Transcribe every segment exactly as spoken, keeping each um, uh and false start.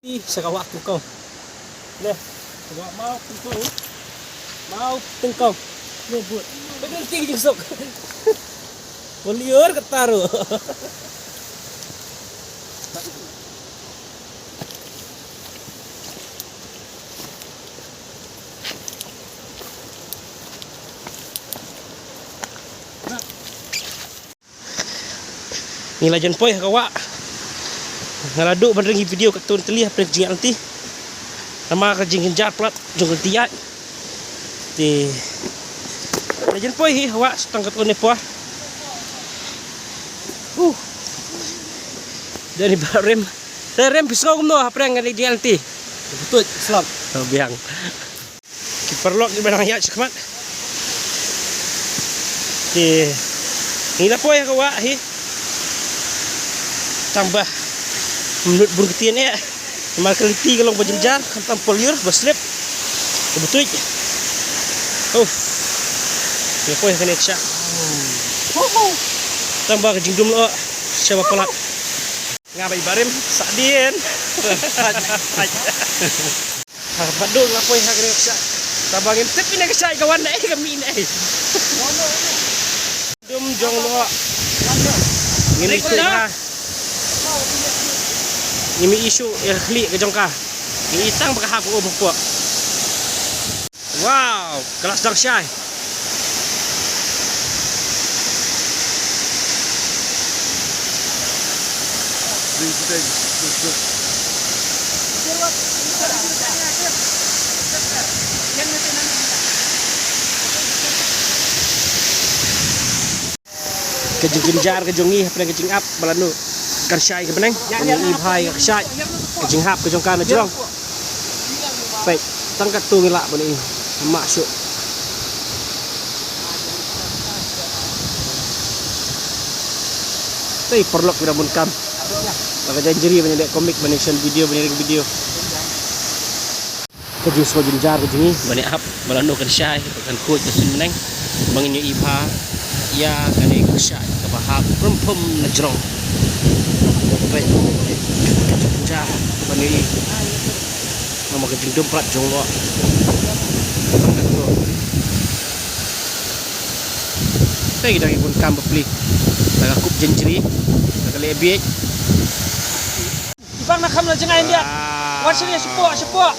Ih, sa ka wah tengkong. Leh, sa ka wah mau tengkong. Mau tengkong. Leh, buat. Betul tinggi jesok. Kolior ketaru. Ngi la jan poi ha ka wah. Nga la duh ban ring video katto katne lynti. Namar ka jingjynjar palat jong ka lynti ïaid. Te la jan poi hi ha wah tang katto katne por. Huh. Dei ni ba rem. Te rem phi sngew kumno hapdeng kane ka jingjynjar lynti? Betul, slap. Oh, biang. Ki paralok kiba nang ïaid shakhmat. Te ngi la poi ha ka wah hi. Tang ba mynta bun ktien eh. Namar ka lynti ka long ba jynjar, khamtam kolior ba slip. Ka btuid. Uff. Ngi la poi ha kane ka shah. Tang ba ka jingdum lyoh shaba palat. Nga ba i barim sa dien. Ha, ba dum nga poi ha kane ka shah. Tang ba ngim tip ine ka shah ka wan da ei ka mih ne ei. Dum jong lyoh. Ngim i shuh ha. Ngim i shuh ïa ka khlieh ka jong ka. Ngi i tang ba ka hap ka um hapoh. Wow, ka la sdang shai. Ka jingjynjar ka jong ngi hapdeng ka jingap ba la noh kan shai ka bneng. Ngi i bha ïa ka shai ka jinghap ka jong ka na jrong. Peit tang katto ngi lah ban i mah shuh. Tei paralok ngi dang bun kam. Ba ka janjri ban ïaleh comic ban ïashoh video ban ïaring video. Ka jingsngew jynjar ka jong ngi ba ngi ap ba la noh kan shai ba kan khuid ka suiñ bneng ba ngin ïohi bha ïa kane ka shai kaba hap prum prum na jrong. Peit ka jingjynjar ba ngi ïohi namar ka jingdum palat jong lyoh. Peit ki dang ïa bun kam bapli da ka kup janjri da ka leh bieit. Ibang na kham la jngai India. Wow. Wat sini sepuak sepuak.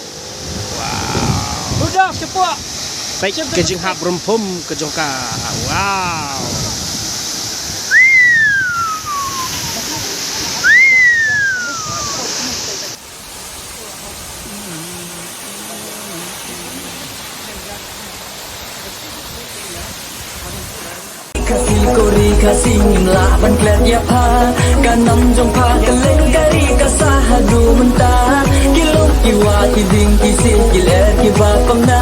Wow. Udah sepuak. Baik ke jinghap rumpum ke jongka. Wow. Khasi ko ri Khasi ngim lah ban klet ïa pha. Ka nam jong pha ka leng ka ri ka sah haduh mynta. Ki lok ki wah ki dieng ki siej ki lyer ki ba pang na.